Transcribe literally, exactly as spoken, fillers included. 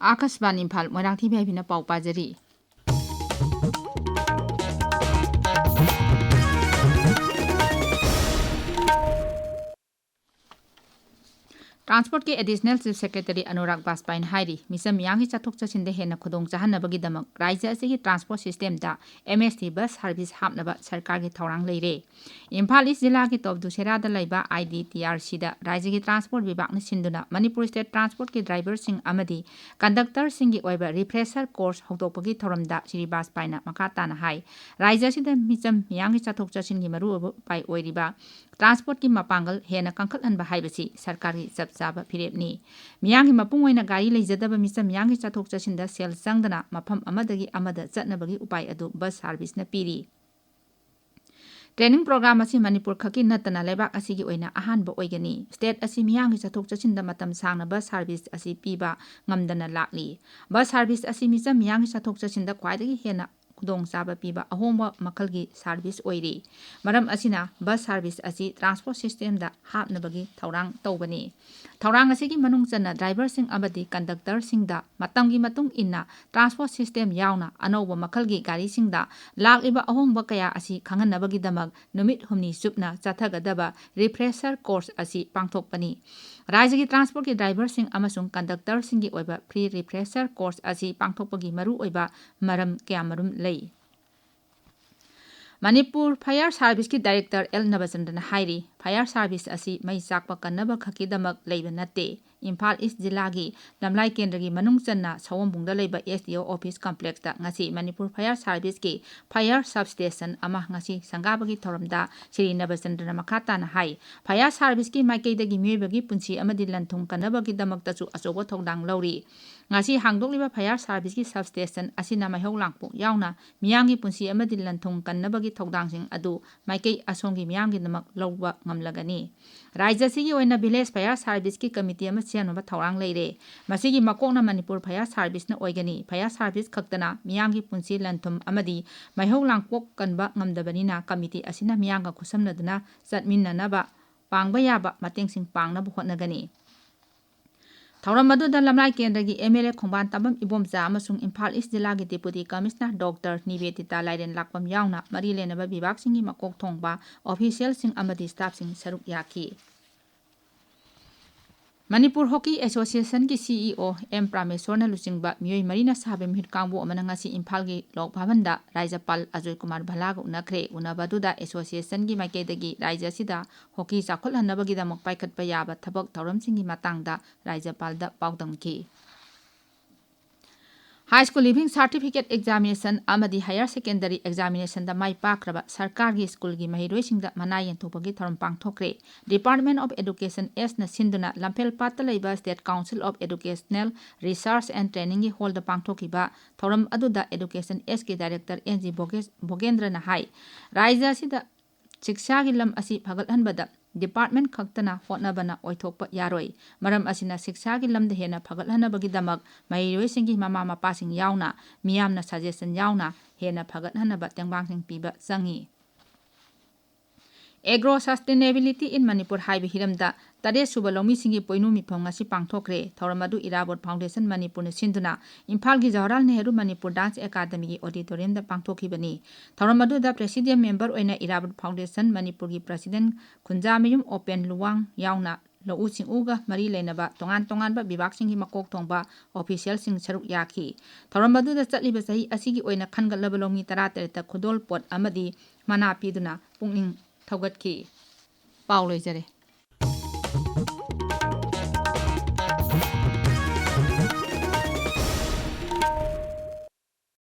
ꯑꯥꯀꯥꯁꯕꯥꯅꯤ ꯏꯝꯐꯥꯜ, ꯃꯣꯏꯔꯥꯡꯊꯦꯝ ꯍꯥꯏꯕꯤꯅ ꯄꯥꯎ ꯄꯥꯖꯔꯤ꯫ ꯇ꯭ꯔꯥꯟꯁꯄꯣꯔꯠꯀꯤ additional chief secretary Anurag ꯕꯥꯖꯄꯥꯏꯅ ꯍꯥꯏꯔꯤ, ꯃꯤꯆꯝ ꯃꯤꯌꯥꯝꯒꯤ ꯆꯠꯊꯣꯛ ꯆꯠꯁꯤꯟꯗ ꯍꯦꯟꯅ ꯈꯨꯗꯣꯡ ꯆꯥꯍꯟꯅꯕꯒꯤꯗꯃꯛ ꯔꯥꯖ꯭ꯌ ꯑꯁꯤꯒꯤ ꯇ꯭ꯔꯥꯟꯁꯄꯣꯔꯠ ꯁꯤꯁꯇꯦꯝꯗ ꯑꯦꯝ ꯑꯦꯁ ꯇꯤ ꯕꯁ ꯁꯥꯔꯚꯤꯁ ꯍꯥꯞꯅꯕ ꯁꯔꯀꯥꯔꯒꯤ ꯊꯧꯔꯥꯡ ꯂꯩꯔꯦ꯫ ꯏꯝꯐꯥꯜ ꯏꯁ ꯖꯤꯂꯥꯒꯤ ꯇꯣꯞ ꯗꯨꯁꯦꯔꯥꯗ ꯂꯩꯕ ꯑꯥꯏ ꯗꯤ ꯇꯤ ꯑꯥꯔ ꯁꯤꯗ ꯔꯥꯖ꯭ꯌꯒꯤ ꯇ꯭ꯔꯥꯟꯁꯄꯣꯔꯠ ꯚꯤꯚꯥꯒꯅ ꯁꯤꯟꯗꯨꯅ ꯃꯅꯤꯄꯨꯔ ꯁ꯭ꯇꯦꯠ ꯇ꯭ꯔꯥꯟꯁꯄꯣꯔꯠꯀꯤ ꯗ꯭ꯔꯥꯏꯚꯔꯁꯤꯡ ꯑꯃꯗꯤ ꯀꯟꯗꯛꯇꯔꯁꯤꯡꯒꯤ ꯑꯣꯏꯕ ꯔꯤꯐ꯭ꯔꯦꯁꯔ ꯀꯣꯔꯁ ꯍꯧꯗꯣꯛꯄꯒꯤ ꯊꯧꯔꯝꯗ ꯁ꯭ꯔꯤ ꯕꯥꯖꯄꯥꯏꯅ ꯃꯈꯥ ꯇꯥꯅ ꯍꯥꯏ, ꯔꯥꯖ꯭ꯌ ꯑꯁꯤꯗ ꯃꯤꯆꯝ ꯃꯤꯌꯥꯝꯒꯤ ꯆꯠꯊꯣꯛ ꯆꯠꯁꯤꯟꯒꯤ ꯃꯔꯨꯑꯣꯏꯕ ꯎꯄꯥꯏ ꯑꯣꯏꯔꯤꯕ ꯇ꯭ꯔꯥꯟꯁꯄꯣꯔꯠꯀꯤ ꯃꯄꯥꯡꯒꯜ ꯍꯦꯟꯅ ꯀꯟꯈꯠꯍꯟꯕ ꯍꯥꯏꯕꯁꯤ ꯁꯔꯀꯥꯔꯒꯤ ꯆꯞ ꯆꯥꯕ ꯐꯤꯔꯦꯞꯅꯤ꯫ ꯃꯤꯌꯥꯝꯒꯤ ꯃꯄꯨꯡ ꯑꯣꯏꯅ ꯒꯥꯔꯤ ꯂꯩꯖꯗꯕ ꯃꯤꯆꯝ ꯃꯤꯌꯥꯝꯒꯤ ꯆꯠꯊꯣꯛ ꯆꯠꯁꯤꯟꯗ ꯁꯦꯜ ꯆꯪꯗꯅ ꯃꯐꯝ ꯑꯃꯗꯒꯤ ꯑꯃꯗ ꯆꯠꯅꯕꯒꯤ ꯎꯄꯥꯏ ꯑꯗꯨ ꯕꯁ ꯁꯥꯔꯚꯤꯁꯅ ꯄꯤꯔꯤ꯫ ꯇ꯭ꯔꯦꯅꯤꯡ ꯄ꯭ꯔꯣꯒ꯭ꯔꯥꯝ ꯑꯁꯤ ꯃꯅꯤꯄꯨꯔ ꯈꯛꯀꯤ ꯅꯠꯇꯅ ꯂꯩꯕꯥꯛ ꯑꯁꯤꯒꯤ ꯑꯣꯏꯅ ꯑꯍꯥꯟꯕ ꯑꯣꯏꯒꯅꯤ꯫ ꯁ꯭ꯇꯦꯠ ꯑꯁꯤ ꯃꯤꯌꯥꯝꯒꯤ ꯆꯠꯊꯣꯛ ꯆꯠꯁꯤꯟꯗ ꯃꯇꯝ ꯁꯥꯡꯅ ꯕꯁ ꯁꯥꯔꯚꯤꯁ ꯑꯁꯤ ꯄꯤꯕ ꯉꯝꯗꯅ ꯂꯥꯛꯂꯤ꯫ ꯕꯁ ꯁꯥꯔꯚꯤꯁ ꯑꯁꯤ ꯃꯤꯆꯝ ꯃꯤꯌꯥꯝꯒꯤ ꯆꯠꯊꯣꯛ ꯆꯠꯁꯤꯟꯗ ꯈ꯭ꯋꯥꯏꯗꯒꯤ ꯍꯦꯟꯅ ꯈꯨꯗꯣꯡꯆꯥꯕ ꯄꯤꯕ ꯑꯍꯣꯡꯕ ꯃꯈꯜꯒꯤ ꯁꯥꯔꯚꯤꯁ ꯑꯣꯏꯔꯤ꯫ ꯃꯔꯝ ꯑꯁꯤꯅ ꯕꯁ ꯁꯥꯔꯚꯤꯁ ꯑꯁꯤ ꯇ꯭ꯔꯥꯟꯁꯄꯣꯔꯠ ꯁꯤꯁꯇꯦꯝꯗ ꯍꯥꯞꯅꯕꯒꯤ ꯊꯧꯔꯥꯡ ꯇꯧꯕꯅꯤ꯫ ꯊꯧꯔꯥꯡ ꯑꯁꯤꯒꯤ ꯃꯅꯨꯡ ꯆꯟꯅ ꯗ꯭ꯔꯥꯏꯚꯔꯁꯤꯡ ꯑꯃꯗꯤ ꯀꯟꯗꯛꯇꯔꯁꯤꯡꯗ ꯃꯇꯝꯒꯤ ꯃꯇꯨꯡ ꯏꯟꯅ ꯇ꯭ꯔꯥꯟꯁꯄꯣꯔꯠ ꯁꯤꯁꯇꯦꯝ ꯌꯥꯎꯅ ꯑꯅꯧꯕ ꯃꯈꯜꯒꯤ ꯒꯥꯔꯤꯁꯤꯡꯗ ꯂꯥꯛꯂꯤꯕ ꯑꯍꯣꯡꯕ ꯀꯌꯥ ꯑꯁꯤ ꯈꯪꯍꯟꯅꯕꯒꯤꯗꯃꯛ ꯅꯨꯃꯤꯠ ꯍꯨꯝꯅꯤ ꯆꯨꯞꯅ ꯆꯠꯊꯒꯗꯕ ꯔꯤꯐ꯭ꯔꯦꯁꯔ ꯀꯣꯔꯁ ꯑꯁꯤ ꯄꯥꯡꯊꯣꯛꯄꯅꯤ꯫ ꯔꯥꯖ꯭ꯌꯒꯤ ꯇ꯭ꯔꯥꯟꯁꯄꯣꯔꯠꯀꯤ ꯗ꯭ꯔꯥꯏꯚꯔꯁꯤꯡ ꯑꯃꯁꯨꯡ ꯀꯟꯗꯛꯇꯔꯁꯤꯡꯒꯤ ꯑꯣꯏꯕ ꯐ꯭ꯔꯤ ꯔꯤꯐ꯭ꯔꯦꯁꯔ ꯀꯣꯔꯁ ꯑꯁꯤ ꯄꯥꯡꯊꯣꯛꯄꯒꯤ ꯃꯔꯨꯑꯣꯏꯕ ꯃꯔꯝ ꯀꯌꯥꯃꯔꯨꯝ ꯂꯩ꯫ ꯃꯅꯤꯄꯨꯔ ꯐꯥꯌꯔ ꯁꯥꯔꯚꯤꯁꯀꯤ ꯗꯥꯏꯔꯦꯛꯇꯔ ꯑꯦꯜ ꯅꯕꯆꯟꯗ꯭ꯔꯅ ꯍꯥꯏꯔꯤ, ꯐꯥꯌꯔ ꯁꯥꯔꯚꯤꯁ ꯑꯁꯤ ꯃꯩ ꯆꯥꯛꯄ ꯀꯟꯅꯕ ꯈꯛꯀꯤꯗꯃꯛ ꯂꯩꯕ ꯅꯠꯇꯦ꯫ ꯏꯝꯐꯥꯜ ꯏꯁ ꯖꯤꯂꯥꯒꯤ ꯂꯝꯂꯥꯏ ꯀꯦꯟꯗ꯭ꯔꯒꯤ ꯃꯅꯨꯡ ꯆꯟꯅ ꯁꯑꯣꯝꯕꯨꯡꯗ ꯂꯩꯕ ꯑꯦꯁ ꯗꯤ ꯑꯣ ꯑꯣꯐꯤꯁ ꯀꯝꯄ꯭ꯂꯦꯛꯁꯇ ꯉꯁꯤ ꯃꯅꯤꯄꯨꯔ ꯐꯥꯌꯔ ꯁꯥꯔꯚꯤꯁꯀꯤ ꯐꯥꯌꯔ ꯁꯕꯁ꯭ꯇꯦꯁꯟ ꯑꯃ ꯉꯁꯤ ꯁꯪꯒꯥꯕꯒꯤ ꯊꯧꯔꯝꯗ ꯁ꯭ꯔꯤ ꯅꯕꯆꯟꯗ꯭ꯔꯅ ꯃꯈꯥ ꯇꯥꯅ ꯍꯥꯏ, ꯐꯥꯌꯔ ꯁꯥꯔꯚꯤꯁꯀꯤ ꯃꯥꯏꯀꯩꯗꯒꯤ ꯃꯤꯑꯣꯏꯕꯒꯤ ꯄꯨꯟꯁꯤ ꯑꯃꯗꯤ ꯂꯟ ꯊꯨꯝ ꯀꯟꯅꯕꯒꯤꯗꯃꯛꯇꯁꯨ ꯑꯆꯧꯕ ꯊꯧꯗꯥꯡ ꯂꯧꯔꯤ꯫ ꯉꯁꯤ ꯍꯥꯡꯗꯣꯛꯂꯤꯕ ꯐꯥꯌꯔ ꯁꯥꯔꯚꯤꯁꯀꯤ ꯁꯕꯁ꯭ꯇꯦꯁꯟ ꯑꯁꯤꯅ ꯃꯩꯍꯧ ꯂꯥꯡꯄꯣꯛ ꯌꯥꯎꯅ ꯃꯤꯌꯥꯝꯒꯤ ꯄꯨꯟꯁꯤ ꯑꯃꯗꯤ ꯂꯟ ꯊꯨꯝ ꯀꯟꯅꯕꯒꯤ ꯊꯧꯗꯥꯡꯁꯤꯡ ꯑꯗꯨ ꯃꯥꯏꯀꯩ ꯑꯁꯣꯝꯒꯤ ꯃꯤꯌꯥꯝꯒꯤꯗꯃꯛ ꯂꯧꯕ ꯉꯝꯂꯒꯅꯤ꯫ ꯔꯥꯖ꯭ꯌ ꯑꯁꯤꯒꯤ ꯑꯣꯏꯅ ꯚꯤꯂꯦꯖ ꯐꯥꯌꯔ ꯁꯥꯔꯚꯤꯁꯀꯤ ꯀꯃꯤꯇꯤ ꯑꯃ ꯁꯦꯝꯅꯕ ꯊꯧꯔꯥꯡ ꯂꯩꯔꯦ꯫ ꯃꯁꯤꯒꯤ ꯃꯀꯣꯛꯅ ꯃꯅꯤꯄꯨꯔ ꯐꯥꯌꯔ ꯁꯥꯔꯚꯤꯁꯅ ꯑꯣꯏꯒꯅꯤ꯫ ꯐꯥꯌꯔ ꯁꯥꯔꯚꯤꯁ ꯈꯛꯇꯅ ꯃꯤꯌꯥꯝꯒꯤ ꯄꯨꯟꯁꯤ ꯂꯟ ꯊꯨꯝ ꯑꯃꯗꯤ ꯃꯩꯍꯧ ꯂꯥꯡꯄꯣꯛ ꯀꯟꯕ ꯉꯝꯗꯕꯅꯤꯅ ꯀꯃꯤꯇꯤ ꯑꯁꯤꯅ ꯃꯤꯌꯥꯝꯒ ꯈꯨꯠꯁꯝꯅꯗꯨꯅ ꯆꯠꯃꯤꯟꯅꯅꯕ ꯄꯥꯡꯕ ꯌꯥꯕ ꯃꯇꯦꯡꯁꯤꯡ ꯄꯥꯡꯅꯕ ꯍꯣꯠꯅꯒꯅꯤ꯫ ꯊꯧꯔꯝ ꯑꯗꯨꯗ ꯂꯝꯂꯥꯏ ꯀꯦꯟꯗ꯭ꯔꯒꯤ MLA ꯈꯣꯡꯕꯥꯟ ꯇꯥꯕꯝ ꯏꯕꯣꯝꯆꯥ ꯑꯃꯁꯨꯡ ꯏꯝꯐꯥꯜ ꯏꯁ ꯖꯤꯂꯥꯒꯤ Deputy Commissioner Doctor ꯅꯤꯕꯦꯗꯤꯇꯥ ꯂꯥꯏꯔꯦꯟ ꯂꯥꯛꯄꯝ ꯌꯥꯎꯅ ꯃꯔꯤ ꯂꯩꯅꯕ ꯕꯤꯚꯥꯒꯁꯤꯡꯒꯤ ꯃꯀꯣꯛ ꯊꯣꯡꯕ officialꯁꯤꯡ ꯑꯃꯗꯤ staffꯁꯤꯡ ꯁꯔꯨꯛ ꯌꯥꯈꯤ꯫ ꯃꯅꯤꯄꯨꯔ ꯍꯣꯀꯤ ꯑꯦꯁꯣꯁꯤꯌꯦꯁꯟꯒꯤ CEO ꯑꯦꯝ ꯄ꯭ꯔꯥꯃꯦꯁꯣꯔꯅ ꯂꯨꯆꯤꯡꯕ ꯃꯤꯑꯣꯏ ꯃꯔꯤꯅ ꯁꯥꯕ ꯃꯤꯍꯨꯠ ꯀꯥꯡꯕꯨ ꯑꯃꯅ ꯉꯁꯤ ꯏꯝꯐꯥꯜꯒꯤ ꯂꯣꯛ ꯚꯕꯟꯗ ꯔꯥꯖ꯭ꯌꯄꯥꯜ ꯑꯖꯣꯏ ꯀꯨꯃꯥꯔ ꯚꯜꯂꯥꯒ ꯎꯅꯈ꯭ꯔꯦ꯫ ꯎꯅꯕ ꯑꯗꯨꯗ ꯑꯦꯁꯣꯁꯤꯌꯦꯁꯟꯒꯤ ꯃꯥꯏꯀꯩꯗꯒꯤ ꯔꯥꯖ꯭ꯌ ꯑꯁꯤꯗ ꯍꯣꯀꯤ ꯆꯥꯎꯈꯠꯍꯟꯅꯕꯒꯤꯗꯃꯛ ꯄꯥꯏꯈꯠꯄ ꯌꯥꯕ ꯊꯕꯛ ꯊꯧꯔꯝꯁꯤꯡꯒꯤ ꯃꯇꯥꯡꯗ ꯔꯥꯖ꯭ꯌꯄꯥꯜꯗ ꯄꯥꯎꯗꯝꯈꯤ꯫ High School Leaving Certificate Examination ꯑꯃꯗꯤ Higher Secondary Examinationꯗ ꯃꯥꯏ ꯄꯥꯛꯈ꯭ꯔꯕ ꯁꯔꯀꯥꯔꯒꯤ ꯁ꯭ꯀꯨꯜꯒꯤ ꯃꯍꯩꯔꯣꯏꯁꯤꯡꯗ ꯃꯅꯥ ꯌꯦꯟꯊꯣꯛꯄꯒꯤ ꯊꯧꯔꯝ ꯄꯥꯡꯊꯣꯛꯈ꯭ꯔꯦ꯫ Department of Education Sꯅ ꯁꯤꯟꯗꯨꯅ ꯂꯝꯐꯦꯜꯄꯥꯠꯇ ꯂꯩꯕ State Council of Educational Research and Trainingꯒꯤ ꯍꯣꯜꯗ ꯄꯥꯡꯊꯣꯛꯈꯤꯕ ꯊꯧꯔꯝ ꯑꯗꯨꯗ Education Sꯀꯤ Director ꯑꯦꯟ ꯖꯤ ꯚꯣꯒꯦꯁ-, ꯚꯣꯒꯦꯟꯗ꯭ꯔꯅ ꯍꯥꯏ, ꯔꯥꯖ꯭ꯌ ꯑꯁꯤꯗ ꯁꯤꯛꯁꯥꯒꯤ ꯂꯝ ꯑꯁꯤ ꯐꯒꯠꯍꯟꯕꯗ department ꯈꯛꯇꯅ ꯍꯣꯠꯅꯕꯅ ꯑꯣꯏꯊꯣꯛꯄ ꯌꯥꯔꯣꯏ꯫ ꯃꯔꯝ ꯑꯁꯤꯅ ꯁꯤꯛꯁꯥꯒꯤ ꯂꯝꯗ ꯍꯦꯟꯅ ꯐꯒꯠꯍꯟꯅꯕꯒꯤꯗꯃꯛ ꯃꯍꯩꯔꯣꯏꯁꯤꯡꯒꯤ ꯃꯃꯥ ꯃꯄꯥꯁꯤꯡ ꯌꯥꯎꯅ ꯃꯤꯌꯥꯝꯅ suggestion ꯌꯥꯎꯅ ꯍꯦꯟꯅ ꯐꯒꯠꯍꯟꯅꯕ ꯇꯦꯡꯕꯥꯡꯁꯤꯡ ꯄꯤꯕ ꯆꯪꯏ꯫ Agro Sustainability in Manipur ꯍꯥꯏꯕ ꯍꯤꯔꯝꯗ ꯇꯔꯦꯠ ꯁꯨꯕ ꯂꯧꯃꯤꯁꯤꯡꯒꯤ ꯄꯣꯏꯅꯨ ꯃꯤꯐꯝ ꯉꯁꯤ ꯄꯥꯡꯊꯣꯛꯈ꯭ꯔꯦ꯫ ꯊꯧꯔꯝ ꯑꯗꯨ ꯏꯔꯥꯕꯣꯠ Foundation ꯃꯅꯤꯄꯨꯔꯅ ꯁꯤꯟꯗꯨꯅ ꯏꯝꯐꯥꯜꯒꯤ ꯖꯋꯥꯍꯔꯂꯥꯜ ꯅꯦꯍꯔꯨ ꯃꯅꯤꯄꯨꯔ Dance Academyꯒꯤ auditoriumꯗ ꯄꯥꯡꯊꯣꯛꯈꯤꯕꯅꯤ꯫ ꯊꯧꯔꯝ ꯑꯗꯨꯗ Presidium Member ꯑꯣꯏꯅ ꯏꯔꯥꯕꯣꯠ Foundation ꯃꯅꯤꯄꯨꯔꯒꯤ President ꯈꯨꯟꯖꯥꯃꯌꯨꯝ ꯑꯣꯄꯦꯟ ꯂꯨꯋꯥꯡ ꯌꯥꯎꯅ ꯂꯧꯎ ꯁꯤꯡꯎꯒ ꯃꯔꯤ ꯂꯩꯅꯕ ꯇꯣꯉꯥꯟ ꯇꯣꯉꯥꯟꯕ ꯕꯤꯚꯥꯒꯁꯤꯡꯒꯤ ꯃꯀꯣꯛ ꯊꯣꯡꯕ officialꯁꯤꯡ ꯁꯔꯨꯛ ꯌꯥꯈꯤ꯫ ꯊꯧꯔꯝ ꯑꯗꯨꯗ ꯆꯠꯂꯤꯕ ꯆꯍꯤ ꯑꯁꯤꯒꯤ ꯑꯣꯏꯅ ꯈꯟꯒꯠꯂꯕ ꯂꯧꯃꯤ ꯇꯔꯥꯇꯔꯦꯠꯇ ꯈꯨꯗꯣꯜꯄꯣꯠ ꯑꯃꯗꯤ ꯃꯅꯥ ꯄꯤꯗꯨꯅ ꯄꯨꯛꯅꯤꯡ ꯊꯧꯒꯠꯈꯤ꯫ ꯄꯥꯎ ꯂꯣꯏꯖꯔꯦ꯫